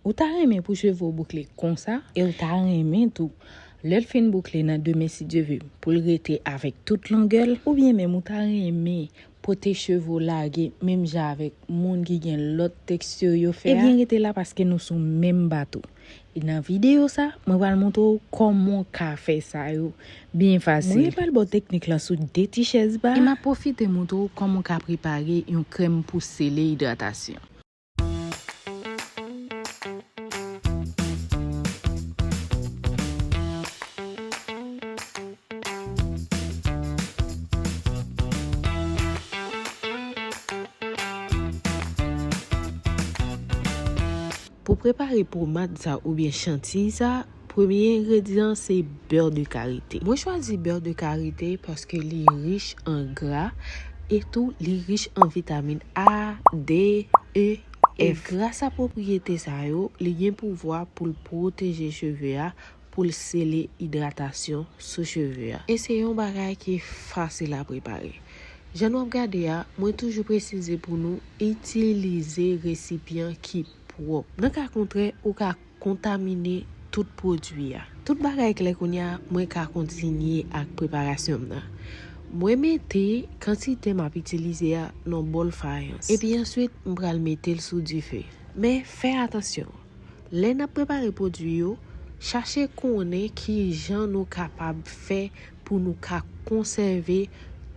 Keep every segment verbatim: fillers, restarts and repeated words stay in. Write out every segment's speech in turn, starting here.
Ou ta renmen pou cheve w boukle konsa, e ou ta renmen tou, lè l fin boukle nan demen si Dye ve, pou l rete avèk tout longè l, oubyen menm ou ta renmen pote cheve w lage menm jan avèk moun ki gen lòt teksti yo fè a? Ebyen, rete la paske nou sou menm bato. E nan videyo sa, mwen pral montre w kòman w ka fè sa yo byen fasil. Mwen pral ba w teknik lan sou de ti chèz ba. E m ap pwofite montre w kòman w ka prepare yon krèm pou sele idratasyon. Pou prepare pomad sa oubyen chantiy sa, premye engredyan se bè de karite. Mwen chwazi bè de karite paske li rich an gra e tou li rich an vitamin A, D, E, F. E gras a pwopriyete sa yo, li gen pouvwa pou l pwoteje cheve a, pou l sele idratasyon sou cheve a. E se yon bagay ki fasil a prepare. Jan nou ap gade a, mwen toujou presize pou nou itilize resipyan ki pwòp. Nan ka kontrè, ou ka kontamine tout pwodui a. Tout bagay klè kounye a, mwen ka kontinye ak preparasyon m nan. Mwen mete kantite m ap itilize a nan bòl fayans. Epi answit, m pral mete l sou dife. Men, fè atansyon. Lè n ap prepare pwodui yo, chache konnen kijan nou kapab fè pou nou ka konsève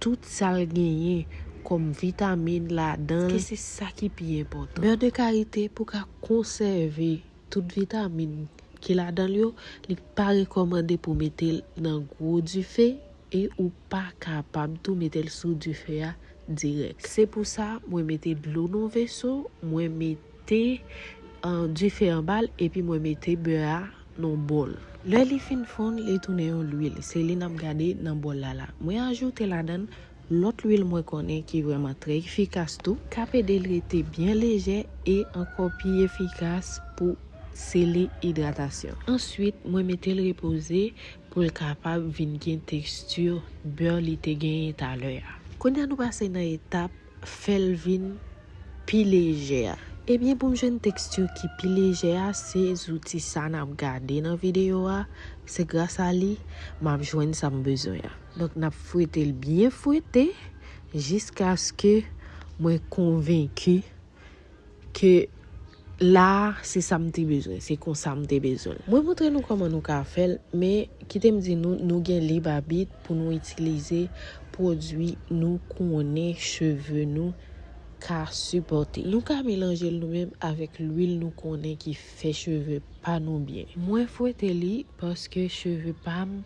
tout sa l genyen kòm vitamin ladan l, paske se sa ki pi enpòtan. Bè de karite pou ka konsève tout vitamin ki ladan l yo, li pa rekòmande pou mete l nan gwo dife e ou pa kapab tou mete l sou dife a dirèk. Se pou sa, mwen mete dlo nan veso, mwen mete, ah, dife anba l, epi mwen mete bè a nan bòl. Lè li fin fonn, li tounen yon lwil. Se li n ap gade nan bòl la la. Mwen ajoute ladan l lòt lwil mwen konnen ki vrèman trè efikas tou, k ap ede l rete byen lejè e ankò pi efikas pou sele idratasyon. Answit, mwen mete l repoze pou l kapab vin gen teksti bè li te genyen talè a. Kounye a nou pase nan etap fè l vin pi lejè a. Ebyen, pou m jwenn teksti ki pi lejè a, se zouti sa n ap gade nan videyo a. Se gras a li m ap jwenn sa m bezwen an. Donk, n ap fwete l byen fwete jiskaske mwen konvenki ke la a, se sa m te bezwen, se konsa m te bezwen l. Mwen montre nou kòman nou ka fè l, men kite m di nou, nou gen lib abit pou nou itilize pwodui nou konnen cheve nou ka sipòte. Nou ka melanje l nou menm avèk lwil nou konnen ki fè cheve pa nou byen. Mwen fwete li paske cheve pa m,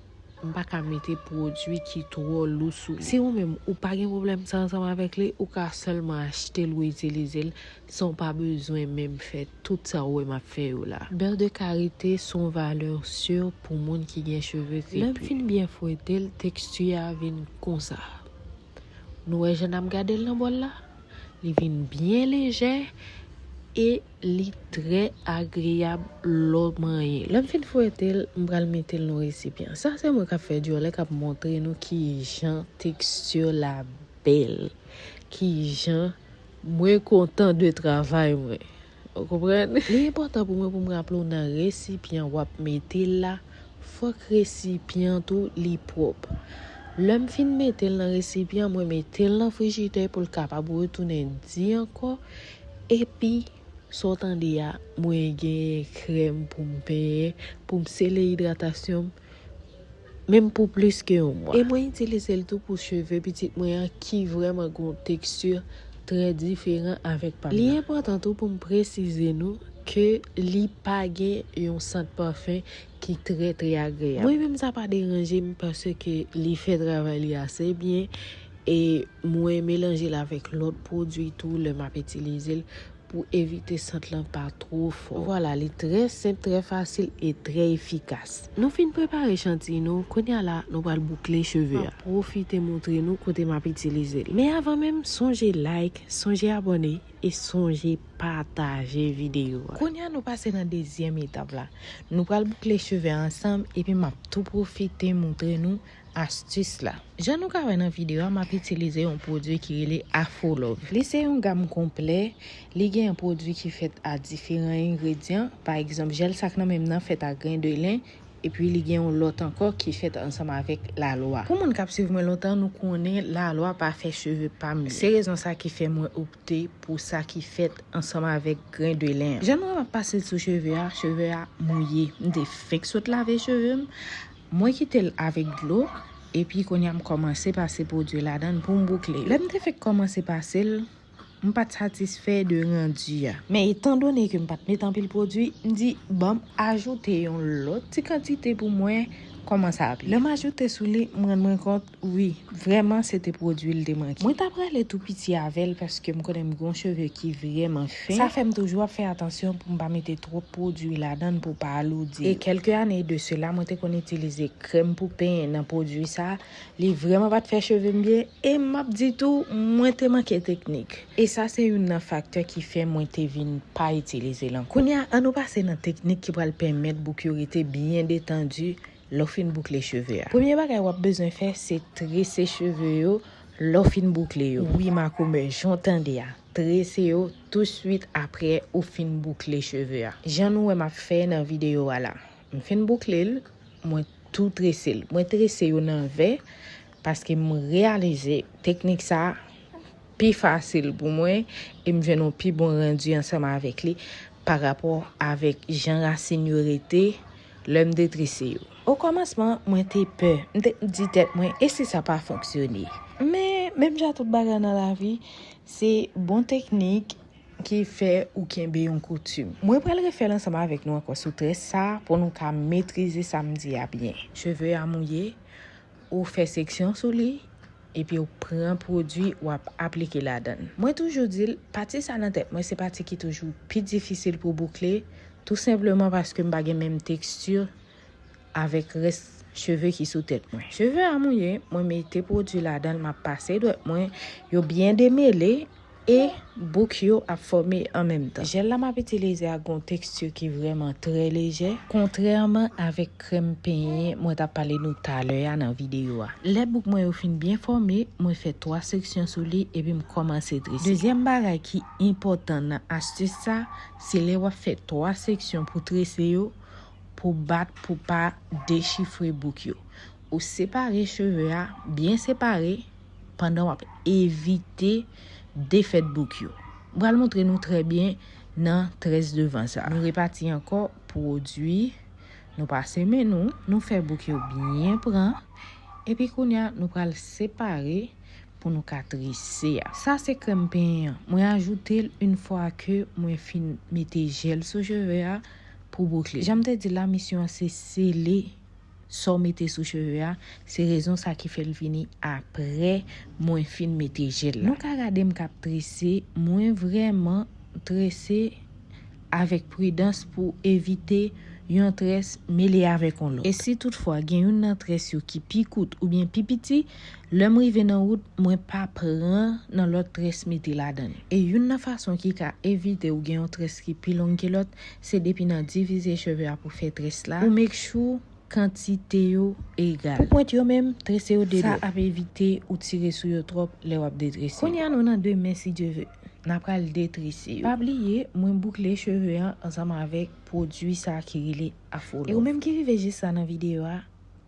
m pa ka mete pwodui ki twò lou sou li. Si ou menm ou pa gen pwoblèm sa ansanm avèk li, ou ka sèlman achte l ou itilize l san w pa bezwen menm fè tout sa ou wè m ap fè yo la. Bè de karite se yon valè si pou moun ki gen cheve krepi. Lè m fin byen fwete l, teksti a vin konsa. Nou wè jan n ap gade l nan bòl la? Li vin byen lejè e li trè agreyab lè w manyen l. Lè m fin fwete l, m pral mete l nan resipyan. Sa se mwen k ap fè dyòlè, k ap montre nou kijan teksti la bèl, kijan mwen kontan de travay mwen. Ou konprann? Li enpòtan pou mwen pou m raple w nan resipyan w ap mete l la, fòk resipyan tou li pwòp. Lè m fin mete l nan resipyan, mwen mete l nan frijidè pou l kapab retounen di ankò. Epi, sa w tande a, mwen gen krèm pou m benyen, pou m sele idratasyon m, menm pou plis ke yon mwa. E mwen itilize l tou pou cheve pitit mwen an ki vrèman gen yon teksti trè diferan avèk pa m nan. Li enpòtan tou pou m presize nou ke li pa gen yon sant pafen ki trè, trè agreyab. Mwen menm, sa pa deranje m paske li fè travay li ase byen e mwen melanje l avèk lòt pwodui tou lè m ap itilize l pou evite sant lan pa two fò. Vwala, li trè senp, trè fasil e trè efikas. Nou fin prepare chantiy nou, kounye a la, nou pral boukle cheve a. M ap pwofite montre nou kote m ap itilize l. Men avan menm, sonje like, sonje abòne e sonje pataje videyo a. Kounye a nou pase nan dezyèm etap la. Nou pral boukle cheve a ansanm epi m ap tou pwofite montre nou astis la. Jan nou ka wè nan videyo a, m ap itilize yon pwodui ki rele Afro Love. Li se yon gam konplè, li gen yon pwodui ki fèt a diferan engredyan. Pa egzanp, jèl sa k nan men m nan fèt a grenn de len, epi li gen yon lòt ankò ki fèt ansanm avèk lalwa. Pou moun k ap swiv mwen lontan, nou konnen lalwa pa fè cheve pa m ye. Se rezon sa ki fè mwen opte pou sa ki fèt ansanm avèk grenn de len an. Jan nou wè m ap pase l sou cheve a, cheve a mouye. M te fenk sot lave cheve m. Mwen kite l avèk dlo, epi kounye a m kòmanse pase pwodui ladan l pou m boukle yo. Lè m te fenk kòmanse pase l, m pa t satisfè de randu a. Men etandone ke m pa t met anpil pwodui, m di, "Ban m ajoute yon lòt ti kantite pou m wè kòman sa ap ye." Lè m ajoute sou li, m rann mwen kont, wi, vrèman, se te pwodui l te manke. Mwen ta prale tou piti avè l paske m konnen m gen yon cheve ki vrèman fen. Sa fè m toujou ap fè atansyon pou m pa mete twòp pwodui ladan l pou pa aloudi yo. E kèlke ane de sela, mwen te konn itilize krèm pou penyen nan pwodui sa. Li vrèman pa t fè cheve m byen, e m ap di tou, mwen te manke teknik. E sa se youn nan faktè ki fè mwen te vin pa itilize l ankò. Kounye a, ann nou pase nan teknik ki pral pèmèt bouk yo rete byen detandi lè w fin boukle cheve a. Premye bagay w ap bezwen fè, se trese cheve yo lè w fin boukle yo. Wi, makomè, jan w tande a, trese yo touswit apre ou fin boukle cheve a. Jan nou wè m ap fè nan videyo a la. M fin boukle l, mwen tou trese l. Mwen trese yo nan vè paske m reyalize teknik sa pi fasil pou mwen e m jwenn yon pi bon randu ansanm avèk li pa rapò avèk jan rasin yo rete lè m te trese yo. Okòmansman, mwen te pè. M te di tèt mwen, "E si sa pa fonksyone?" Men, menm jan tout bagay nan lavi, se bon teknik ki fè ou kenbe yon koutim. Mwen pral refè l ansanm avèk nou ankò sou très sa pou nou ka metrize sa m di a byen. Cheve a mouye, ou fè seksyon sou li, epi ou pran pwodui w ap aplike ladan l. Mwen toujou di l, pati sa nan tèt mwen se pati ki toujou pi difisil pou boukle, tou senpleman paske m pa gen menm teksti avèk rès cheve ki sou tèt mwen. Cheve a mouye, mwen mete pwodui ladan l, m ap pase dwèt mwen, yo byen demele e bouk yo ap fòme an menm tan. Jèl la m ap itilize a gen yon teksti ki vrèman trè lejè, kontrèman avèk krèm penyen mwen t ap pale nou talè a nan videyo a. Lè bouk mwen yo fin byen fòme, mwen fè twa seksyon sou li epi m kòmanse trese. Dezyèm bagay ki enpòtan nan astis sa, se lè w ap fè twa seksyon pou trese yo, pou bat pou pa dechifre bouk yo. Ou separe cheve a byen separe pandan w ap evite defèt bouk yo. M pral montre nou trè byen nan très devan sa. Nou repati ankò pwodui, nou pase men nou, nou fè bouk yo byen pran, epi kounye a nou pral separe pou nou ka trese a. Sa se krèm penyen an. Mwen ajoute l yon fwa ke mwen fin mete jèl sou cheve a pou boukle. Jan m te di l la, misyon an se sele sa w mete sou cheve a. Se rezon sa ki fè l vini apre mwen fin mete jèl la. Nou ka gade m k ap trese, mwen vrèman trese avèk pridans pou evite yon très mele avèk yon lòt. E si toutfwa gen youn nan très yo ki pi kout oubyen pi piti, lè m rive nan wout, mwen pa pran nan lòt très mete ladan l. E youn nan fason ki ka evite ou gen yon très ki pi long ke lòt, se depi nan divize cheve a pou fè très la, ou make sure kantite yo egal. Pou pwent yo menm, trese yo de dwèt. Sa ap evite ou tire sou yo twòp lè w ap detrese. Kounye a nou nan demen si Dye ve. N a pral detrese yo. Pa bliye, mwen boukle cheve an ansanm avèk pwodui sa ki rele Afro Love. E ou menm ki rive jis la nan videyo a,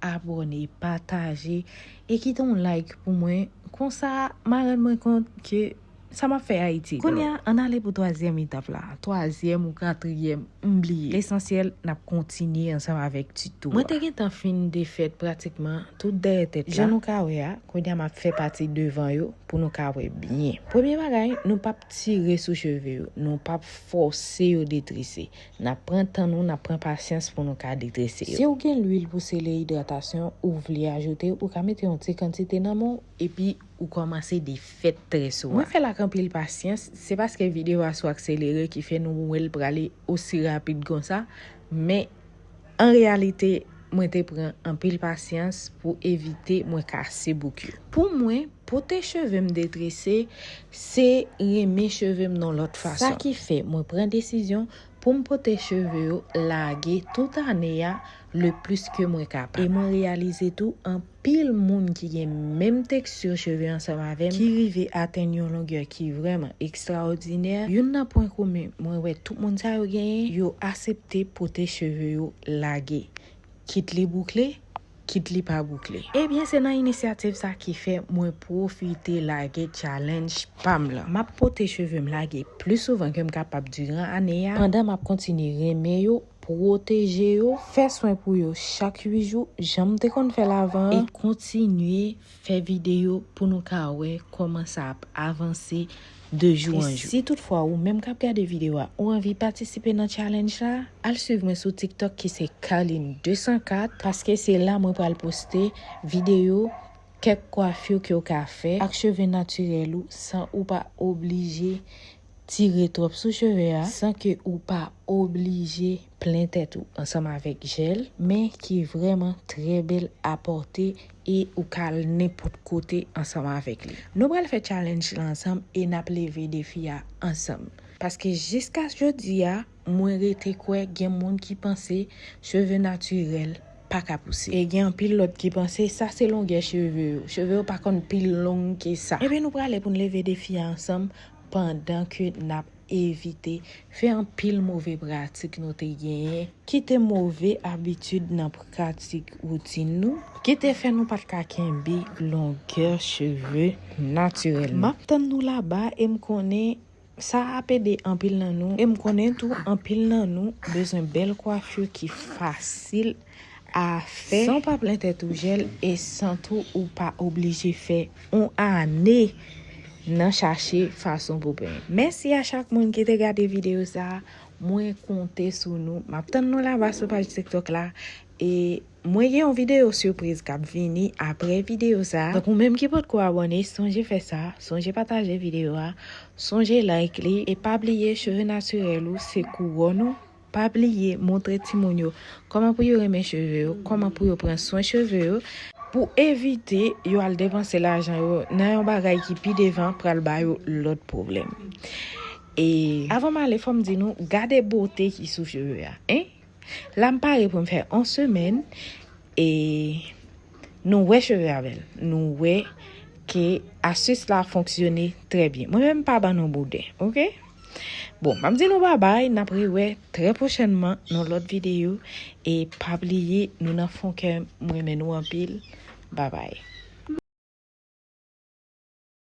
abòne, pataje, e kite yon like pou mwen. Konsa, m a rann mwen kont ke sa m ap fè a itil. Kounye a, ann ale pou twazyèm etap la. Twazyèm ou katriyèm, m bliye. Lesansyèl, n ap kontinye ansanm avèk tuto a. Mwen te gentan fin defèt pratikman tout dèyè tèt la. Jan nou ka wè a, kounye a m ap fè pati devan yo pou nou ka wè byen. Premye bagay, nou p ap tire sou cheve yo. Nou p ap fòse yo detrese. N ap pran tan nou, n ap pran pasyans pou nou ka detrese yo. Si w gen lwil pou sele idratasyon ou vle ajoute, ou ka mete yon ti kantite nan men w, epi ou kòmanse defèt très ou a. Mwen fè l ak anpil pasyans, se paske videyo a sou akselere ki fè nou wè l prale osi rapid konsa, men an reyalite, Mwen te pran anpil pasyans pou evite mwen kase bouk yo. Pou mwen, pote cheve m detrese, se renmen cheve m nan lòt fason. Sa ki fè mwen pran desizyon pou m pote cheve yo lage tout ane a le plis ke mwen kapab. E mwen reyalize tou anpil moun ki gen menm teksti cheve ansanm avè m ki rive atenn yon longè ki vrèman ekstraòdinè. Youn nan pwen komen mwen wè tout moun sa yo genyen, yo aksepte pote cheve yo lage. Kit li boukle, kit li pa boukle. Ebyen, se nan inisyativ sa ki fè mwen pwofite lage challenge pa m lan. M ap pote cheve m lage pli souvan ke m kapab diran ane a, pandan m ap kontinye renmen yo, pwoteje yo, fè swen pou yo chak uit jou, jan m te konn fè l avan an, e kontinye fè videyo pou nou ka wè kòman sa ap avanse de jou an jou. E si toutfwa ou menm k ap gade videyo a, ou anvi patisipe nan challenge la, al swiv mwen sou TikTok ki se Carline de san kat, paske se la mwen pral poste videyo kèk kwafi ke w ka fè ak cheve natirèl ou san ou pa oblije tire twòp sou cheve a, san ke ou pa oblije plen tèt ou ansanm avèk jèl, men ki vrèman trè bèl a pòte e ou ka al nenpòt kote ansanm avèk li. Nou pral fè challenge la ansanm e n ap leve defi a ansanm. Paske jiska jodi a, mwen rete kwè gen moun ki panse cheve natirèl pa ka pouse. E gen anpil lòt ki panse sa se longè cheve yo. Cheve yo pa konn pi long ke sa. Ebyen, nou prale pou n leve defi a ansanm pandan ke n ap evite fè anpil move pratik nou te genyen, ki te move abitid nan pratik woutin nou, ki te fè nou pa t ka kenbe longè cheve natirèlman. M ap tann nou laba e m konnen sa ap ede anpil nan nou. E m konnen tou anpil nan nou bezwen bèl kwafi ki fasil a fè, san w pa plen tèt ou jèl e san tou ou pa oblije fè yon ane nan chache fason pou penyen. Mèsi a chak moun ki te gade videyo sa a. Mwen konte sou nou. M ap tann nou laba sou paj TikTok la. E mwen gen yon videyo sipriz k ap vini apre videyo sa a. Donk, ou menm ki potko abòne, sonje fè sa. Sonje pataje videyo a. Sonje like li. E pa bliye, cheve natirèl ou se kouwòn ou. Pa bliye montre timoun yo kòman pou yo renmen cheve yo, kòman pou yo pran swen cheve yo, pou evite yo al depanse lajan yo nan yon bagay ki pi devan pral ba yo lòt pwoblèm. E avan m ale, fò m di nou, gade bote ki sou cheve a, en? La m pare pou m fè yon semèn, e nou wè cheve a bèl. Nou wè ke astis la fonksyone trè byen. Mwen menm m pa ban nou bouden, oke? Bon, m ap di nou babay, n ap rewè trè pwochènman nan lòt videyo. E pa bliye, nou nan fon kè m, m renmen nou anpil. Babay.